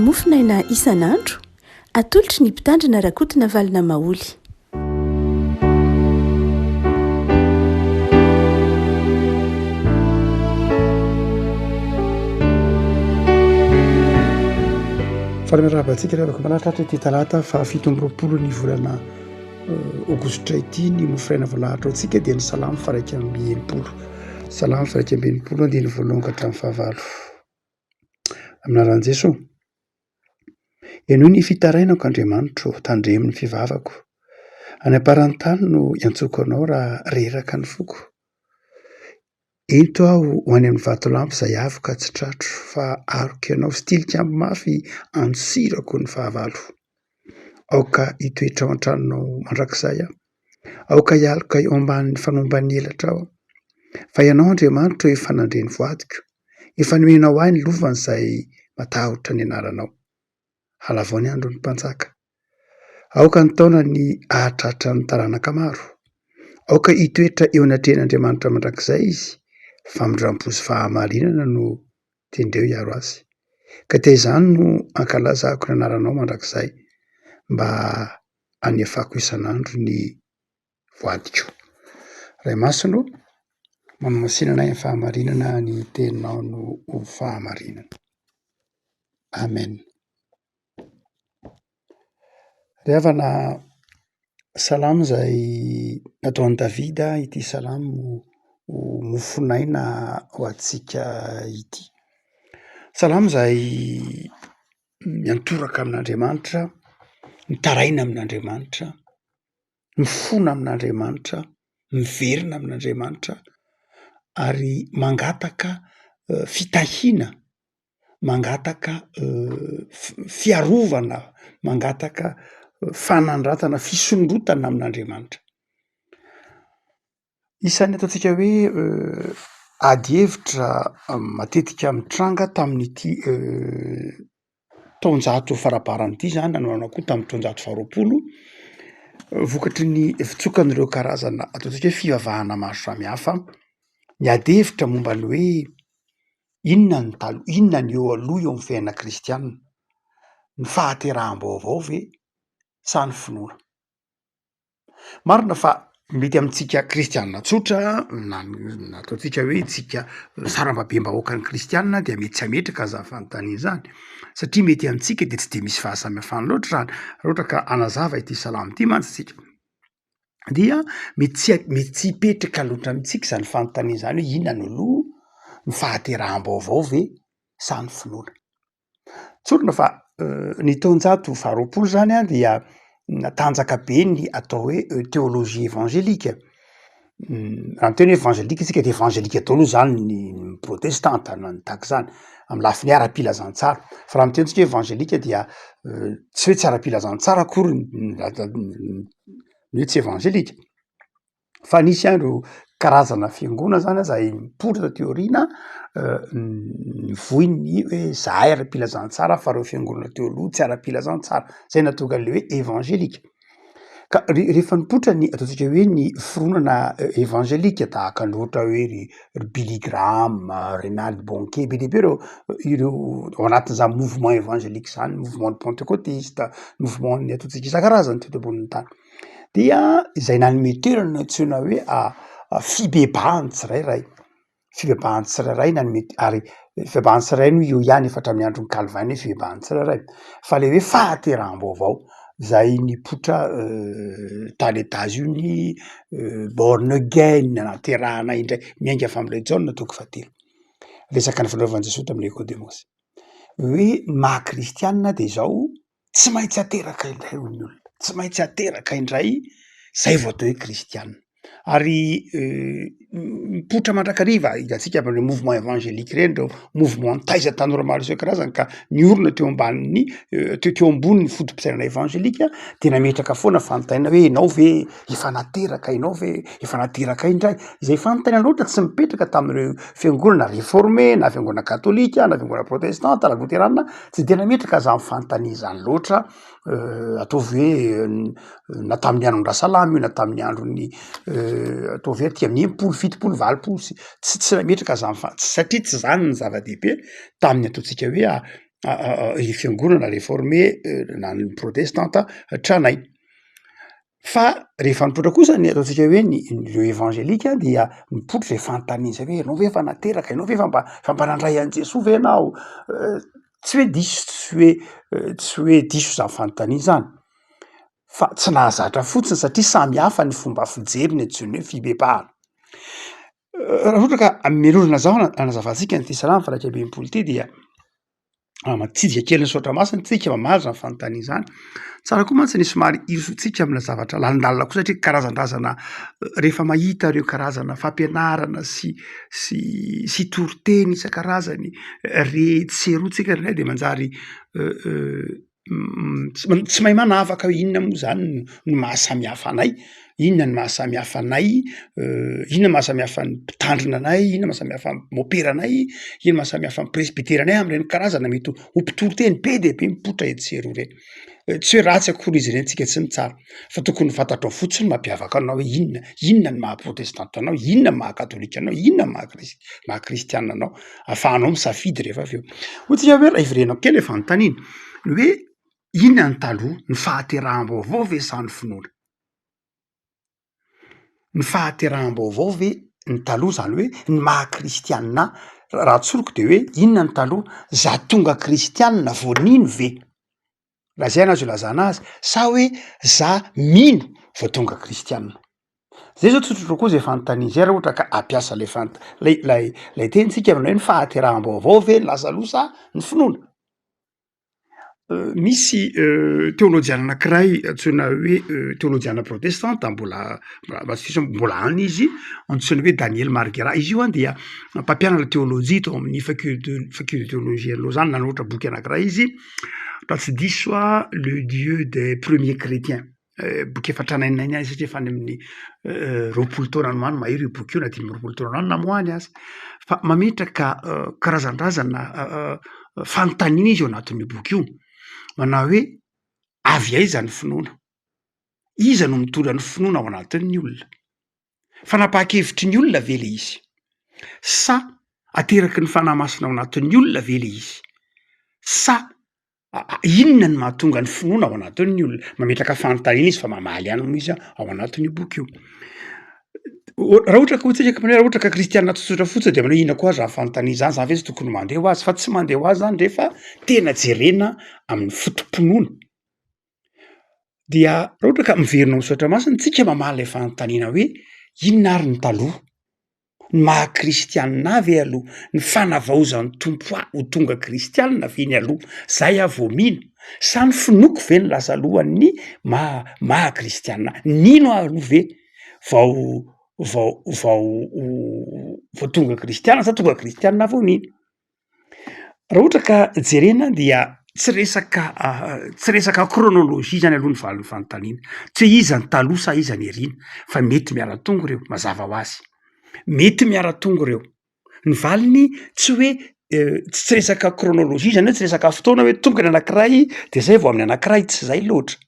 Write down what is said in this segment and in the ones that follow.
Mofonaina isan'andro, atolotry ny Mpitandrina Rakotonavalona Maholy. Faly miarahaba antsika ry havako malala ity talata faha 27 ny volana Aogositra ity ny moforaina voalahatra ho antsika dia ny salamo faha 61. Salamo faha 61 andininy voalohany ka hatramin'ny fahavalo. Amin'ny anaran'i Jesoa. Henoy ny fitarainako Andriamanitro, tandremo ny fivavako. Any am-paran'ny tany no iantsoako anao raha reraka ny foko. Ento aho ho any amin'ny vatolampy izay avo ka tsy tratro, fa aroko ianao sy tilikambo mafy andosirako ny fahavalo. Aoka hitoetra ao an-tranonao mandrakizay aho, aoka hialoka eo ambanin'ny fanomban'ny elatrao aho. Fa ianao Andriamanitro efa nandre ny voadiko, efa nomenao ahy ny lovan'izay matahotra ny anaranao. Halavao ny andron'ny mpanjaka. Aoka ny taonany hahatratra ny taranaka maro. Aoka hitoetra eo anatrehan'Andriamanitra mandrakizay izy. Famindram-po sy fahamarinana no tendreo hiaro azy. Ka dia izany no ankalazako ny anaranao mandrakizay, mba hanefako isan'andro ny voadiko. Ray Masina ô, manamasina anay amin'ny fahamarinana, ny teninao no ho fahamarinana. Amen. Ry havana, salamo izay nataon'i Davida ity salamo ho mofonaina ho antsika ity. Salamo izay miantoraka amin'Andriamanitra, mitaraina amin'Andriamanitra, mifona amin'Andriamanitra, miverina amin'Andriamanitra ary mangataka fitahiana mangataka fiarovana, mangataka fanandratana, fisondrotana amin'Andriamanitra. Isan'ny ataontsika hoe ady hevitra matetika mitranga tamin'ity taonjato faraparany ity zany na koa tamin'ny taonjato faharoapolo, vokatry ny fitsokan'ireo karazana ataontsika hoe fivavahana maro samihafa, ny ady hevitra momba ny hoe Inona ny taloha, inona ny eo aloha eo amin'ny fiainana kristiana? Ny fahateraham-baovao ve sa ny finoana? Marina fa mety amintsika kristiana tsotra na ny ataontsika hoe tsika sarambabem-bahoakan'ny kristiana dia mety tsy hametraka an'izany fanontaniana izany satria mety amintsika dia tsy de misy fahasamihafana loatra izany raha ohatra ka hanazava ity salamo ity mantsy isika. Dia mety tsy mety tsy hipetraka loatra amintsika izany fanontaniana izany hoe inona no aloha, ny fahateraham-baovao ve sa ny finoana? Tsorina fa ny taonjato faharoapolo zany an dia natanjaka be ny atao hoe teolojia evanjelika, raha miteny hoe evanjelika isika de evanjelika daholo zany ny protestanta na ny tahaka izany amin'ny lafiny ara-pilazantsara, fa raha miteny tsika hoe evanjelika dia tsy hoe tsy ara-pilazantsara akory ny ny hoe tsy evanjelika fa nisy ihany ireo karazana fiangonana zany zay nipoitra taty aoriana nivoy ny hoe zahay ara-pilazantsara fa reo fiangonana teo aloha tsy ara-pilazantsara, zay nahatonga an'le hoe evanjelika. Ka re- rehefa nipoitra ny ataontsika hoe ny fironana evanjelika tahaka ny ohatra hoe ry ry Billy Graham, Reinhard Bonnke, be dia be ireo ireo ao anatin'izany mouvement évangélique zany, mouvement pentekôtista, mouvement ny ataontsika isan-karazany teto ambonin'ny tany, dia izay nanome toerana antsoina hoe fibebahan'ny tsirairay. Fibebahan'ny tsirairay nanome ary fibebahan'ny tsirairay no eo ihany efa hatramin'ny andron'i Calvin ny fibebahan'ny tsirairay fa le hoe fahateraham-baovao zay nipoitra tany Etats-Unis, born again naterahana indray miainga avy amin'ilay Jaona toko fahatelo, resaka nifanaovan'i Jesoa tamin'i Nikodemosy hoe ny maha kristianina de izao tsy maintsy ateraka indray hoy ny olona, tsy maintsy ateraka indray zay vao atao hoe kristiana. Ary mipoitra mandrakariva hitantsika avy amle mouvement évangélique ireny reo mouvement nitaiza tanora maro isan-karazany ka niorina teo ambanin'ny teo teo ambonin'ny foto-pisainana evanjelika de nametraka foana fanontaniana hoe ianao ve efa nateraka, ianao ve efa nateraka indray? Izay fanontaniana loatra tsy mipetraka tamin'ireo fiangonana réformé na fiangonana katolika na fiangonana protestanta na loterana Tsy dia nametraka zany fanontaniana zany loatra ataovy hoe na tamin'ny andron'i Rasalama io na tamin'ny andron'ny ataovy hoe aty amin'ny 60, 70, 80 sy tsy tsy nametraka zany fa- satria tsy zany ny zava-dehibe tamin'ny ataontsika hoe. fiangonana réformé na ny protestanta tranainy. Fa rehefa nipoitra kosa ny ataontsika hoe ny ireo evanjelika dia mipoitra izay fanontaniana izay hoe ianao ve efa nateraka, ianao ve efa mba efa mba nandray an'i Jesoa ve ianao? Tsy hoe diso tsy hoe tsy hoe diso izany fanontaniana izany fa tsy nahazatra fotsiny satria samy hafa ny fomba fijery ny antsoina hoe fibebahana. Raha ohatra ka miroana zao anazavantsika an'ity salamo faha 61 ity dia mitsidika kely ny soratra masina tsika mamaly zany fanontaniana izany. Tsara koa mantsy ny somary hirosoantsika amina zavatra lalindalina koa satria karazan-drazana rehefa mahita ireo karazana fampianarana sy sy sy toriteny isan-karazany re etsy sy eroa tsika indraindray de manjary Tsy mahay manavaka hoe inona moa zany no mahasamy hafa anay, inona no mahasamy hafa anay, inona no mahasamy hafa ny mpitandrina anay, inona mahasamy hafa ny môpera anay, inona mahasamy hafa ny presbytera anay am'ireny karazana mety ho mpitory teny be dia be mipoitra etsy sy eroa ireny. Tsy hoe ratsy akory izy ireny tsika tsy mitsara fa tokony ho fantatrao fotsiny ny mampiavaka anao hoe inona, inona ny maha protestanta anao, inona ny maha katolika anao, inona ny maha kris- maha kristiana anao, ahafahanao misafidy rehefa avy eo. Hoy tsika hoe raha hiverenako kely le fanontaniana, ny hoe inona ny taloha, ny fahateraham-baovao ve sa ny finoana? Ny fahateraham-baovao ve ny taloha zany hoe ny maha kristianina ahy, raha tsoriko de hoe inona ny taloha, za tonga kristianina vao nino ve? Raha zay no azo ilazana azy sa hoe za mino vao tonga kristianina? Zay zao tsotsotra kokoa zay fanontaniana zay raha ohatra ka hampiasa lay fant- lay lay lay teny tsika manao hoe ny fahateraham-baovao ve no lasa aloha sa ny finoana? Misy teolojiana anankiray antsoina hoe teolojiana protestanta mbola mbola any izy antsoina hoe Daniel Marguerat, izy io an dia mpampianatra teolojia tao amin'ny faculte faculte de théologie Lausanne, nanoratra boky anankiray izy raha tsy diso aho le dieu des premiers chrétiens, boky efa tranaininainy ihany satria efa any amin'ny 20 taona any ho any mahery io boky io na 25 taona any namoahany azy, fa mametraka karazandrazana fanontaniana izy ao anatin'io boky io, manao hoe avy aiza ny finoana? Iza no mitondra ny finoana ao anatin'ny olona? Fanapahan-kevitry ny olona ve le izy? Sa ateraky ny fanahy masina ao anatin'ny olona ve le izy? Sa inona no mahatonga ny finoana ao anatin'ny olona? Mametraka fanontaniana izy fa mamaly ihany moa izy ao anatin'io boky io. Raha ohatra ka hoy tsika raha ohatra ka kristianina tsotsotra fotsiny de manao hoe inona koa ary zany fanontaniana zany, za ve tsy tokony mandeha ho azy? Fa tsy mandeha ho azy zany rehefa tena jerena amin'ny foto-pinoana. Dia raha ohatra ka miverina ao amin'ny soratra masina tsika mamaly ilay fanontaniana hoe inona ary ny taloha? Ny maha kristianina ahy ve aloha? Ny fanavaozan'ny Tompo ahy ho tonga kristianina ve ny aloha zay aho vao mino? Sa ny finoako ve no lasa alohan'ny maha maha kristianina ahy? Nino aho aloha ve vao vao vao vao tonga kristianina sa tonga kristianina aho vao nino? Raha ohatra ka jerena dia tsy resaka tsy resaka chronologie zany aloha ny valin'ny fanontaniana, tsy hoe iza ny taloha sa iza ny aoriana fa mety miara-tonga ireo mazava ho azy, mety miara-tonga ireo, ny valiny tsy hoe tsy resaka chronologie zany hoe tsy resaka fotoana hoe tonga ny anankiray de zay vao amin'ny anankiray, tsy zay loatra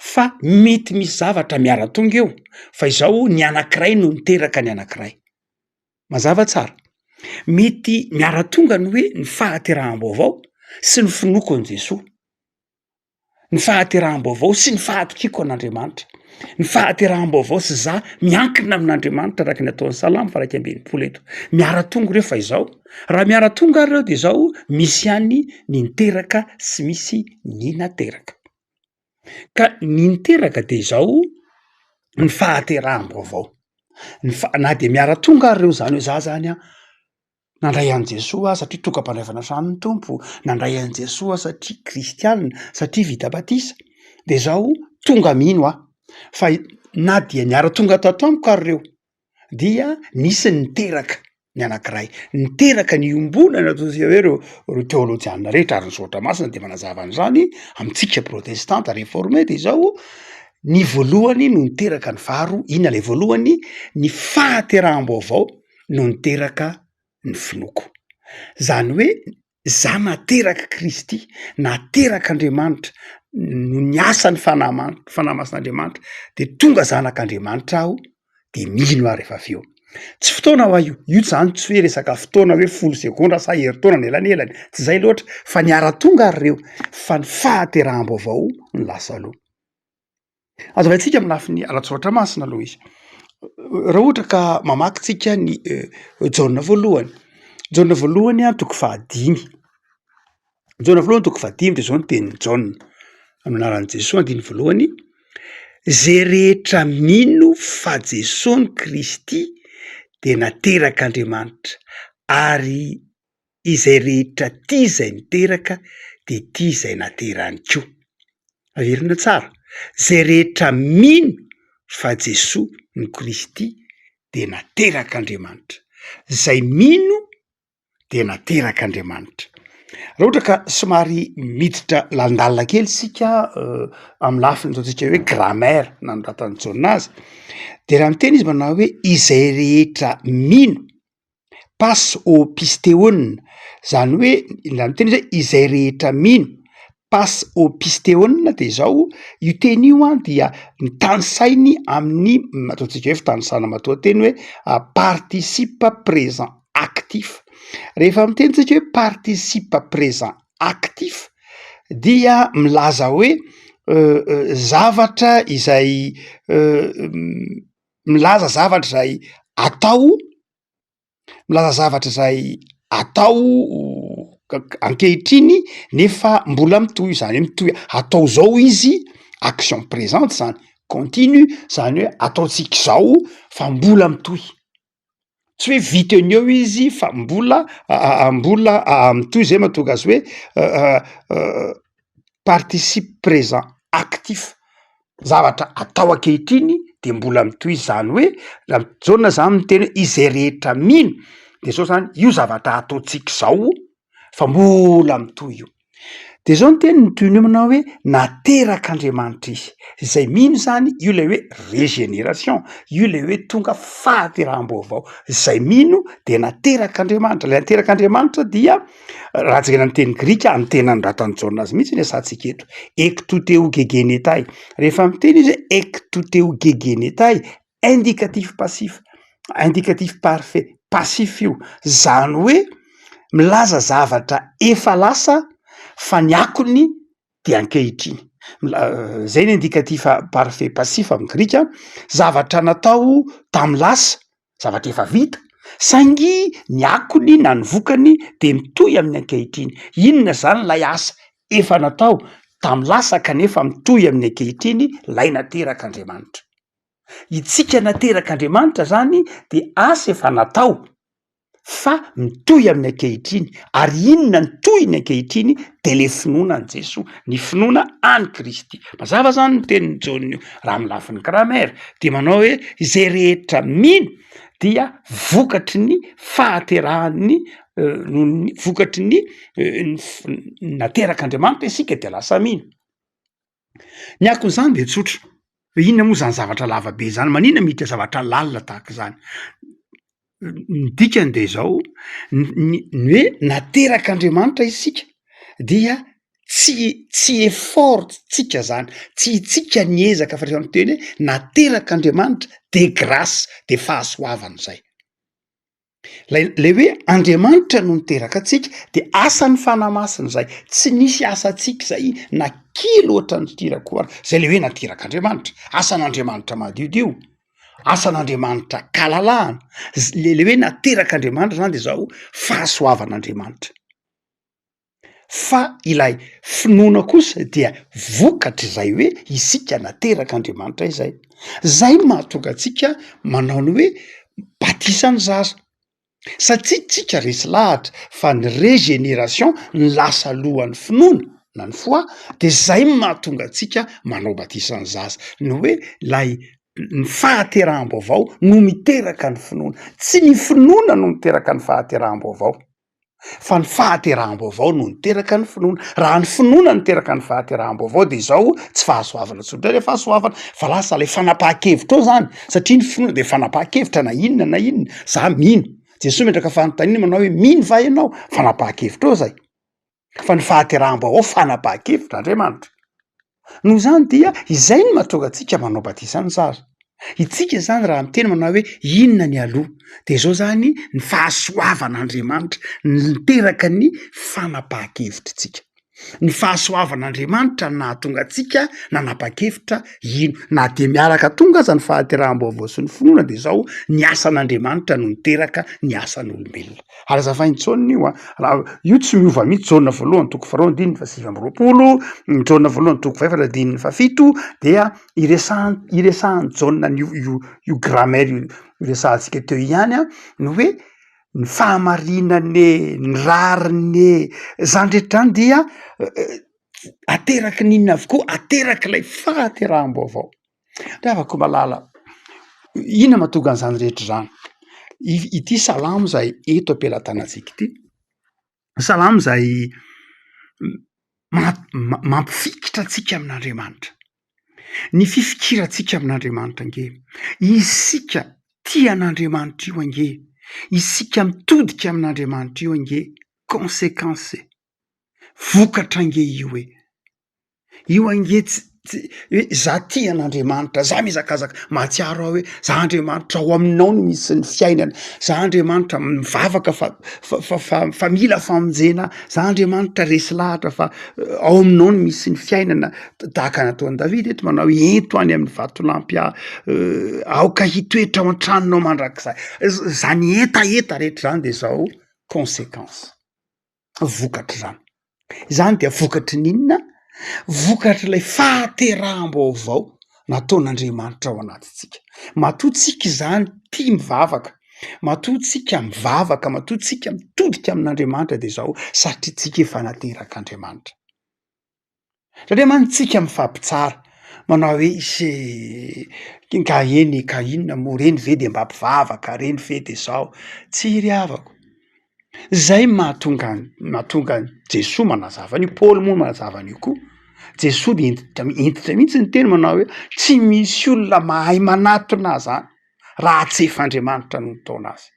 fa mety misy zavatra miara-tonga eo fa izao ny anankiray no niteraka ny anankiray. Mazava tsara. Mety miara-tonga ny hoe ny fahateraham-baovao sy ny finoako an'i Jesoa. Ny fahateraham-baovao sy ny fahatokiako an'Andriamanitra. Ny fahateraham-baovao sy za miankina amin'Andriamanitra araka ny ataon'ny Salamo faha 61 eto. Miara-tonga ireo fa izao, raha miara-tonga ary ireo de izao misy ihany ny niteraka sy misy ny nateraka. Ka ny niteraka de izao ny fahateraham-baovao, ny fa- na de miara-tonga ary reo zany hoe za zany an nandray an'i Jesoa aho satria tonga mpandray fanasan'ny Tompo, nandray an'i Jesoa aho satria kristianina, satria vita batisa, de zao tonga mino aho fa na dia niara-tonga tato amiko ary reo dia nisy niteraka ny anankiray, niteraka ny iombonana ataontsika hoe reo reo teolojianina rehetra ary ny soratra masina de manazava an'izany amintsika protestanta reforme de izao, ny voalohany no niteraka ny faharoa, inona lay voalohany? Ny fahateraham-baovao no niteraka ny finoako, zany hoe za naterak'i Kristy, naterak'Andriamanitra, noho ny asan'ny Fanahy Fanahy Masin'Andriamanitra de tonga zanak'Andriamanitra aho de mino aho rehefa avy eo. Tsy fotoana hoa io, io zany tsy hoe resaka fotoana hoe folo segondra sa herintaona ny elanelany, tsy zay loatra fa niara-tonga ary reo fa ny fahateraham-baovao no lasa aloha. Hazavaintsika amin'ny lafiny ara-tsoratra masina aloha izy, raha ohatra ka mamaky tsika ny Jaona voalohany, Jaona voalohany a toko fahadimy, Jaona voalohany toko fahadimy de zao ny tenin'i Jaona amin'ny anaran'i Jesoa andininy voalohany, zay rehetra mino fa Jesoa no Kristy de naterak'Andriamanitra ary izay rehetra tia izay niteraka de tia izay naterany koa. Averina tsara, zay rehetra mino fa Jesoa no Kristy de naterak'Andriamanitra, zay mino dia naterak'Andriamanitra. Raha ohatra ka somary miditra lalindalina kely isika amin'ny lafiny ataontsika hoe grammaire nanoratan'i Jaona azy de raha miteny izy manao hoe izay rehetra mino pas ho pisteona zany hoe raha miteny izy hoe izay rehetra mino pas ho pisteona de zao io teny io an dia mitanisainy amin'ny ataontsika hoe fitanisana matoanteny hoe participe présent actif, rehefa miteny tsika hoe participe présent actif dia milaza hoe zavatra izay milaza zavatra izay atao, milaza zavatra izay atao ankehitriny nefa mbola mitohy, zany hoe mitohy atao zao izy action présente zany, continu zany hoe ataontsika izao fa mbola mitohy. Tsy hoe vita eo no eo izy fa mbola mbola mitohy zay mahatonga azy hoe participe présent actif, zavatra atao ankehitriny de mbola mitohy zany hoe raha Jaona zany miteny hoe izay rehetra mino de zao zany io zavatra ataontsika zao fa mbola mitohy io. De zao ny teniny toy ny hoe manao hoe naterak'Andriamanitra izy, izay mino zany io lay hoe régénération, io lay hoe tonga fahateraham-baovao, zay mino de naterak'Andriamanitra, lay naterak'Andriamanitra dia raha jerena ny teny grika amin'ny teny nanoratan'i Jaona azy mihitsy ny asantsika eto, ektoteogegenetai, rehefa miteny izy hoe ektoteogegenetai indicatif passif, indicatif parfait passif io, zany hoe milaza zavatra efa lasa fa ny akony de ankehitriny, zay ny indicatif parfait passif amy grika, zavatra natao tamy lasa, zavatra efa vita saingy ny akony na ny vokany de mitohy amin'ny ankehitriny, inona zany lay asa efa natao tamy lasa kanefa mitohy amin'ny ankehitriny? Lay naterak'Andriamanitra. Itsika naterak'Andriamanitra zany de asa efa natao fa mitohy amin'ny ankehitriny, ary inona ny tohiny ankehitriny? De le finoana an'i Jesoa, ny finoana an'i Kristy. Mazava zany ny tenin'i Jaona io, raha amin'ny lafiny grammaire de manao hoe izay rehetra mino dia vokatry ny fahaterahan'ny noho ny vokatry ny naterak'Andriamanitra isika de lasa mino. Ny akon'izany de tsotra, hoe inona moa zany zavatra lava be zany, maninona miditra zavatra lalina tahaka izany? Ny dikany de zao, ny ny hoe naterak'Andriamanitra isika dia tsy tsy effort tsika zany, tsy itsika niezaka fa rehefa miteny hoe naterak'Andriamanitra de grâce de fahasoavana zay. Lay lay hoe Andriamanitra no niteraka antsika de asan'ny Fanahy Masina zay, tsy nisy asantsika zay na kely ohatran'ny firy akory, zay le hoe naterak'Andriamanitra, asan'Andriamanitra madiodio, asan'Andriamanitra kalalahana, z- le le hoe naterak'Andriamanitra zany de zao fahasoavan'Andriamanitra. Fa ilay finoana kosa dia vokatr'izay hoe isika naterak'Andriamanitra izay. Zay no mahatonga antsika manao ny hoe batisan'ny zaza, satria tsika resy lahatra fa ny régénération no lasa alohan'ny finoana na ny foi, de zay no mahatonga antsika manao batisan'ny zaza, ny hoe lay ny fahateraham-baovao no miteraka ny finoana, tsy ny finoana no miteraka ny fahateraham-baovao. Fa ny fahateraham-baovao no niteraka ny finoana. Raha ny finoana niteraka ny fahateraham-baovao de izao tsy fahasoavana intsony indray le fahasoavana fa lasa le fanapahan-kevitra ao zany satria ny finoana de fanapahan-kevitra na inona na inona, za mino, Jesoa metraka fanontaniana manao hoe mino va ianao? Fanapahan-kevitra ao zay, fa ny fahateraham-baovao fanapahan-kevitra Andriamanitra. Noho izany dia izay no mahatonga antsika manao batisa ny zaza. Itsika zany raha miteny manao hoe inona ny aloha de zao zany ny fahasoavan'Andriamanitra niteraka ny fanapahan-kevitritsika. Ny fahasoavan'Andriamanitra no nahatonga antsika nanapa-kevitra hino. Na dia miaraka tonga aza ny fahateraham-baovao sy ny finoana de zao ny asan'Andriamanitra no niteraka ny asan'olombelona. Ary azavain'i Jaona io an, raha io tsy miova mihitsy, Jaona voalohany toko faharoa andininy fahasivy amby roapolo, ny Jaona voalohany toko fahefatra andininy fahafito dia iresahan- iresahan'i Jaona an'io io io grammaire io resahantsika teo ihany an, ny hoe ny fahamarinana e, ny rariny e, zany rehetra zany dia ateraky ny inona avokoa? Aterak'ilay fahateraham-baovao. Ry havako malala, inona mahatonga an'izany rehetra izany? Ity salamo izay eto am-pelatanantsika ity, salamo izay mampifikitra antsika amin'Andriamanitra. Ny fifikirantsika amin'Andriamanitra ange, isika tia an'Andriamanitra io ange, isika mitodika amin'Andriamanitra io ange, consequence e, vokatra ange io e. Io ange tsy tsy hoe za tia an'Andriamanitra, za mihazakazaka, mahatsiaro aho hoe za Andriamanitra ao aminao no misy ny fiainana, za Andriamanitra mivavaka fa fa fa fa fa mila famonjena aho, za Andriamanitra resy lahatra fa ao aminao no misy ny fiainana, tahaka ny ataon'i Davida eto manao hoe ento any amin'ny vatolampy aho, aoka hitoetra ao an-tranonao mandrakizay, zany hetaheta rehetra zany de zao consequence. vokatr'izany. Izany dia vokatry ny inona? Vokatr'ilay fahateraham-baovao nataon'Andriamanitra ao anatintsika. Matoa tsika izany tia mivavaka, matoa tsika mivavaka, matoa tsika mitodika amin'Andriamanitra de zao satria tsika efa naterak'Andriamanitra. Satria mantsy tsika mifampitsara, manao hoe ise ka eny ka inona moa, reny ve de mba mpivavaka, reny ve de zao, tsia ry havako, zay mahatonga mahatonga an'i Jesoa manazava an'io, Paoly moa manazava an'io koa, Jesoa de hentitra hentitra mihitsy niteny manao hoe tsy misy olona mahay manatona ahy zany raha tsy efa Andriamanitra no nitaona azy.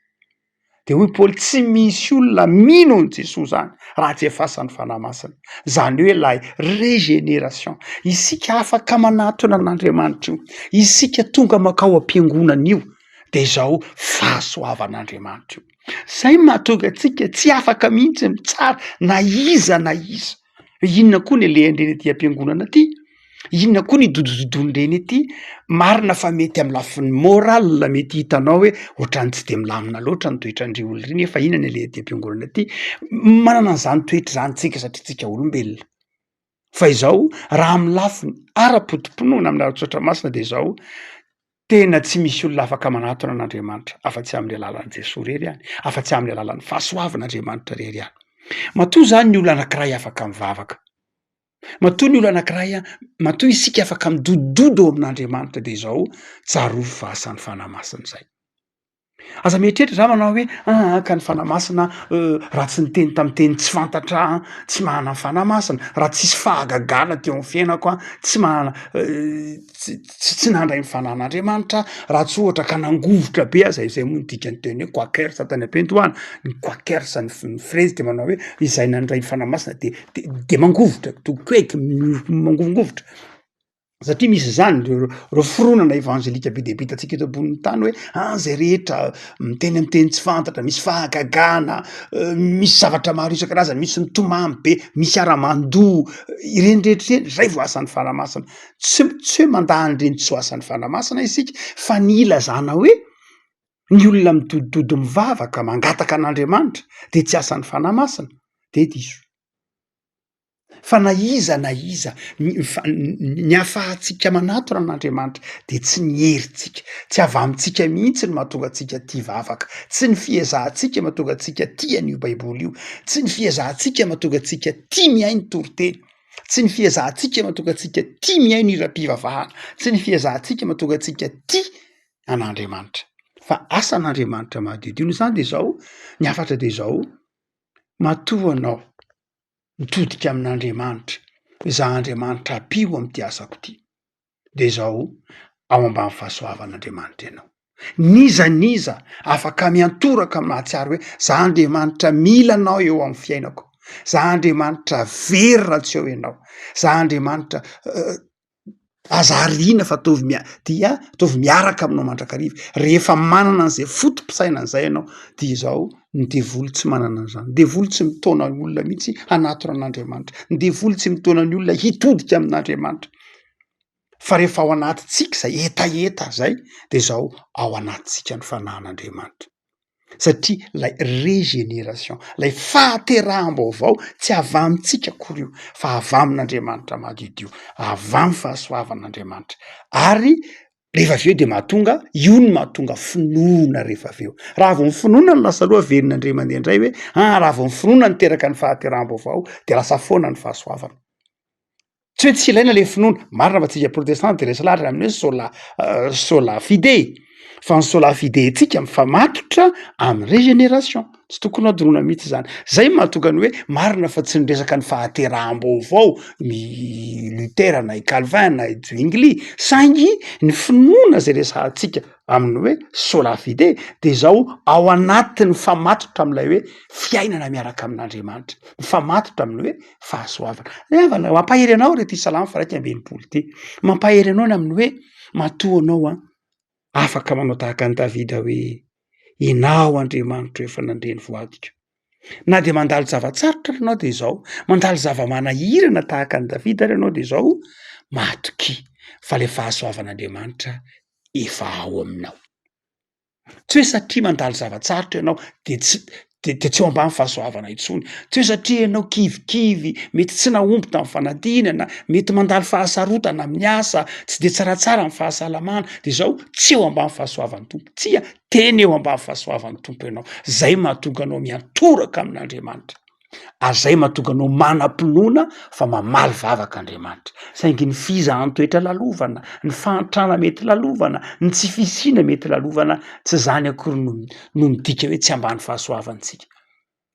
De hoy Paoly, tsy misy olona mino an'i Jesoa zany raha tsy efasan'ny Fanahy Masina, zany hoe lay régénération, isika afaka manatona an'Andriamanitra io, isika tonga mankao am-piangonana io de zao fahasoavan'Andriamanitra io, zay mahatonga antsika tsy afaka mihitsy mitsara na iza na iza, inona koa ny alehan'ireny aty am-piangonana aty? Inona koa ny dodododon'ireny ety? Marina fa mety amin'ny lafiny moral mety hitanao hoe ohatran'ny tsy de milamina loatra ny toetran'ireo olona ireo nefa inona ny aleha aty am-piangonana aty? Manana an'izany toetra izany tsika satria tsika olombelona, fa izao raha amin'ny lafiny ara-poto-pinoana amin'ny ara-tsoratra masina de izao, tena tsy misy olona afaka manatona an'Andriamanitra afa-tsy amin'ny alalan'i Jesoa irery ihany, afa-tsy amin'ny alalan'ny fahasoavan'Andriamanitra irery ihany. Matoa zany ny olona anankiray afaka mivavaka, Matoa ny olona anankiray an, matoa isika afaka midodododo ao amin'Andriamanitra de izao, tsarovy fa asan'ny Fanahy Masina izay. Aza mieritreritra za manao hoe aa ka ny Fanahy Masina raha tsy niteny tamin'ny teny tsy fantatra aho an, tsy manana ny Fanahy Masina, raha tsisy fahagagana teo amin'ny fiainako aho, tsy manana tsy tsy nandray ny Fanahin'Andriamanitra aho, raha tsy ohatra ka nangovitra be aho, zay zay moa ny dikan'ny teny hoe quakers tany am-piandohana, ny quakers ny f- ny frezy de manao hoe izay nandray ny Fanahy Masina de de de mangovitra tokoeky mangovingovitra satria misy zany reo reo fironana evanjelika be dia be hitantsika eto ambonin'ny tany hoe ah zay rehetra miteny amy teny tsy fantatra, misy fahagagana, misy zavatra maro isan-karazany, misy mitomany be, misy ara-mandoa, ireny rehetra ireny zay vao asan'ny Fanahy Masina, tsy tsy hoe mandà an'ireny tsy ho asan'ny Fanahy Masina isika fa ny ilazana hoe ny olona midodododo mivavaka mangataka an'Andriamanitra de tsy asan'ny Fanahy Masina de diso. Fa na iza na iza ny fa- ny ahafahantsika manatona an'Andriamanitra de tsy ny herintsika, tsy avy amintsika mihitsy no mahatonga antsika tia vavaka, tsy ny fiezahantsika mahatonga antsika tia an'io baiboly io, tsy ny fiezahantsika mahatonga antsika tia mihaino toriteny, tsy ny fiezahantsika mahatonga antsika tia mihaino hiram-pivavahana, tsy ny fiezahantsika mahatonga antsika tia an'Andriamanitra fa asan'Andriamanitra madiodio. Noho izany de zao, ny hafatra de zao, matoa anao mitodika amin'Andriamanitra, za Andriamanitra ampio am'ty asako ty, de zao ao ambany fahasoavan'Andriamanitra ianao. N'iza n'iza afaka miantoraka mahatsiaro hoe za Andriamanitra mila anao eo am'fiainako, za Andriamanitra very raha tsy eo ianao, za Andriamanitra. Aza ariana fa ataovy mia- dia ataovy miaraka aminao mandrakariva. Rehefa manana an'izay foto-pisainana izay ianao dia izao, ny devoly tsy manana an'izany. Ny devoly tsy mitaona ny olona mihitsy hanatona an'Andriamanitra. Ny devoly tsy mitaona ny olona hitodika amin'Andriamanitra. Fa rehefa ao anatintsika izay hetaheta zay de zao ao anatintsika ny fanahin'Andriamanitra. Satria lay régénération, lay fahateraham-baovao tsy avy amintsika akory io fa avy amin'Andriamanitra madiodio, avy amin'ny fahasoavan'Andriamanitra. Ary rehefa avy eo de mahatonga, io no mahatonga finoana rehefa avy eo. Raha vao ny finoana no lasa aloha averina indray mandeha indray hoe ah raha vao ny finoana niteraka ny fahateraham-baovao de lasa foana ny fahasoavana. Tsy hoe tsy ilaina le finoana, marina fa tsika protestanta de resy lahatra amin'ny hoe sola sola fide, fa ny sola fide ntsika mifamatotra amin'ny régénération, tsy tokony hadinoina mihitsy zany, zay no mahatonga ny hoe marina fa tsy niresaka ny fahateraham-baovao ny Luther na i Calvin na i Zwingli, saingy ny finoana zay resahantsika amin'ny hoe sola fide de zao ao anatin'ny mifamatotra am'ilay hoe fiainana miaraka amin'Andriamanitra, mifamatotra amin'ny hoe fahasoavana. Ry havana, mampahery anao ry ity salamo faha 61 ity, mampahery anao ny amin'ny hoe matoa anao an, afaka manao tahaka an'i Davida hoe ianao Andriamanitro efa nandre ny voadiko. Na dia mandalo zava-tsarotra ary ianao de izao, mandalo zava-manahirana tahaka an'i Davida ary ianao de izao, matokia fa le fahasoavan'Andriamanitra efa ao aminao. Tsy hoe satria mandalo zava-tsarotra ianao de tsy de de tsy eo ambany fahasoavana intsony, tsy hoe satria ianao kivikivy, mety tsy nahomby tamin'ny fanadinana, mety mandalo fahasarotana amin'ny asa, tsy de tsaratsara ny fahasalamana, de zao tsy eo ambany fahasoavan'ny Tompo, tsia, tena eo ambany fahasoavan'ny Tompo ianao, zay mahatonga anao miantoraka amin'Andriamanitra. Ary zay mahatonga anao manam-pinoana fa mamaly vavaka Andriamanitra. Saingy ny fizahan-toetra lalovana, ny fahantrana mety lalovana, ny tsy fisiana mety lalovana, tsy zany akory no no midika hoe tsy ambany fahasoavantsika.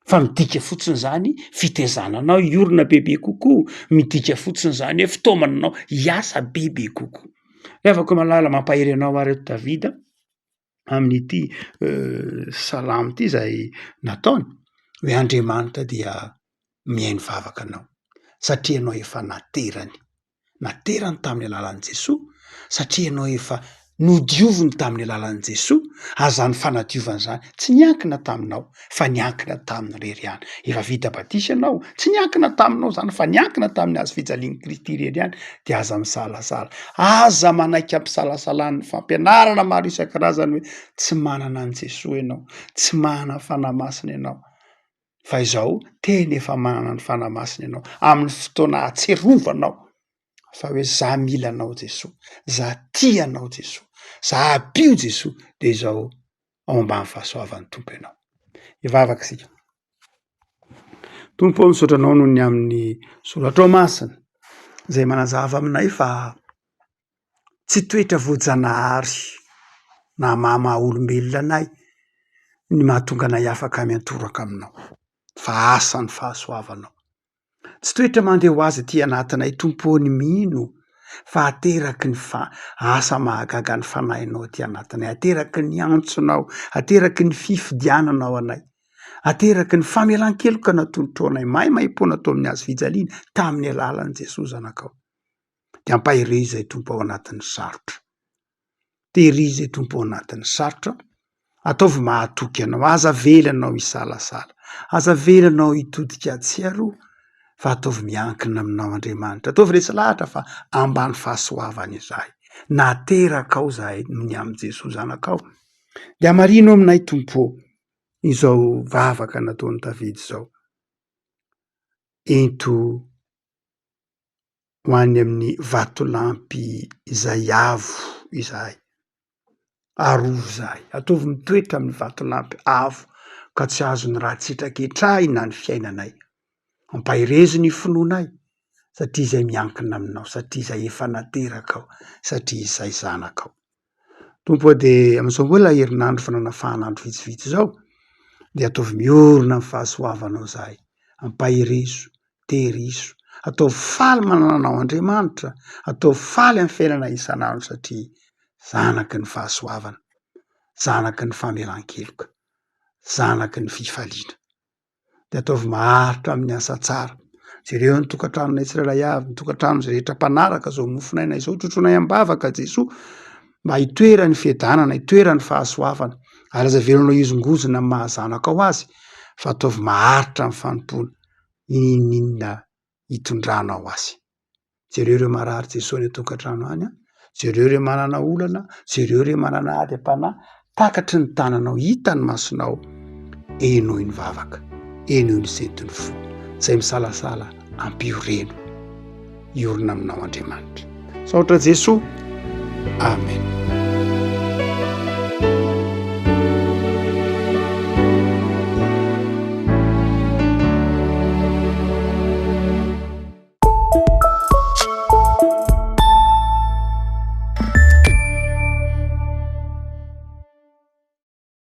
Fa midika fotsiny zany fitezana anao hiorina bebe kokoa, midika fotsiny zany hoe fitaomana anao hiasa bebe kokoa. Ry havako malala, mampahery anao aho reto Davida. amin'ity salamo ity izay nataony hoe Andriamanitra dia mihaino vavaka anao satria ianao efa naterany, naterany tamin'ny alalan'i Jesoa satria ianao efa nodioviny tamin'ny alalan'i Jesoa ary izany fanadiovana izany tsy niankina taminao fa niankina taminy irery ihany. Efa vita batisa ianao, tsy niankina taminao zany fa niankina tamin'ny hazo fijalian'i Kristy irery ihany, de aza misalasala, aza manaiky ampisalasalan'ny fampianarana maro isan-karazany hoe tsy manana an'i Jesoa ianao, tsy manana ny Fanahy Masina ianao, fa izao tena efa manana ny Fanahy Masina ianao amin'ny fotoana ahatsiarovanao fa hoe za mila anao Jesoa, za tia anao Jesoa, za ampio Jesoa, de izao ao ambany fahasoavan'ny Tompo ianao. Hivavaka isika. Tompo ô, misaotra anao noho ny amin'ny soratrao masina izay manazava aminay fa tsy toetra voajanahary na maha maha olombelona anay ny mahatonga anay afaka miantoraka aminao fa asan'ny fahasoavanao. Tsy toetra mandeha ho azy aty anatinay Tompo ô ny mino fa ateraky ny fa- asa mahagaga ny Fanahinao aty anatinay, ateraky ny antsonao, ateraky ny fifidiananao anay, ateraky ny famelan-keloka natolotrao anay maimaimpoana tao amin'ny hazo fijaliana tamin'ny alalan'i Jesoa Zanakao. Dia ampaherezo izay Tompo ao anatin'ny sarotra. Tehirizo izay Tompo ao anatin'ny sarotra, ataovy mahatoky anao, aza avela anao hisalasala, aza avela anao hitodika atsy aroa fa ataovy miankina aminao Andriamanitra, ataovy resy lahatra fa ambany fahasoavana izahay, naterakao izahay noho ny amin'i Jesoa Zanakao. Dia hamarino aminay Tompo ô izao vavaka nataon'i Davida izao, ento ho any amin'ny vatolampy izay avo izahay, arovy izahay, ataovy mitoetra amin'ny vatolampy avo ka tsy azon'ny ratsy hetraketrahina ny fiainanay, ampaherezo ny finoanay satria izay miankina aminao, satria izay efa naterakao, satria izay zanakao. Tompo ô dia amin'izao mbola herinandro fananafahana andro vitsivitsy izao dia ataovy miorina amin'ny fahasoavanao izahay, ampaherezo, tehirizo, ataovy faly manana anao Andriamanitra, ataovy faly amin'ny fiainana isan'andro satria zanaky ny fahasoavana, zanaky ny famelan-keloka, zanaky ny fifaliana. Dia ataovy maharitra amin'ny asa tsara. Jereo ny tokantranonay tsirairay avy, ny tokantrano izay rehetra mpanaraka izao mofon'aina izao, trotroinay am-bavaka Jesoa mba hitoeran'ny fiadanana, hitoeran'ny fahasoavana, ary aza avelanao hihozongozona amin'ny maha zanakao azy fa ataovy maharitra ny fanompoana, n'inon'inona hitondranao azy. Jereo ireo marary Jesoa any an-tokantrano any an, jereo ireo manana olana, jereo ireo manana ady am-panahy, takatry ny tananao, hita ny masonao, henoy ny vavaka, henoy ny senton'ny fo, izay misalasala ampioreno, hiorina aminao Andriamanitra. Misaotra Jesoa. Amen.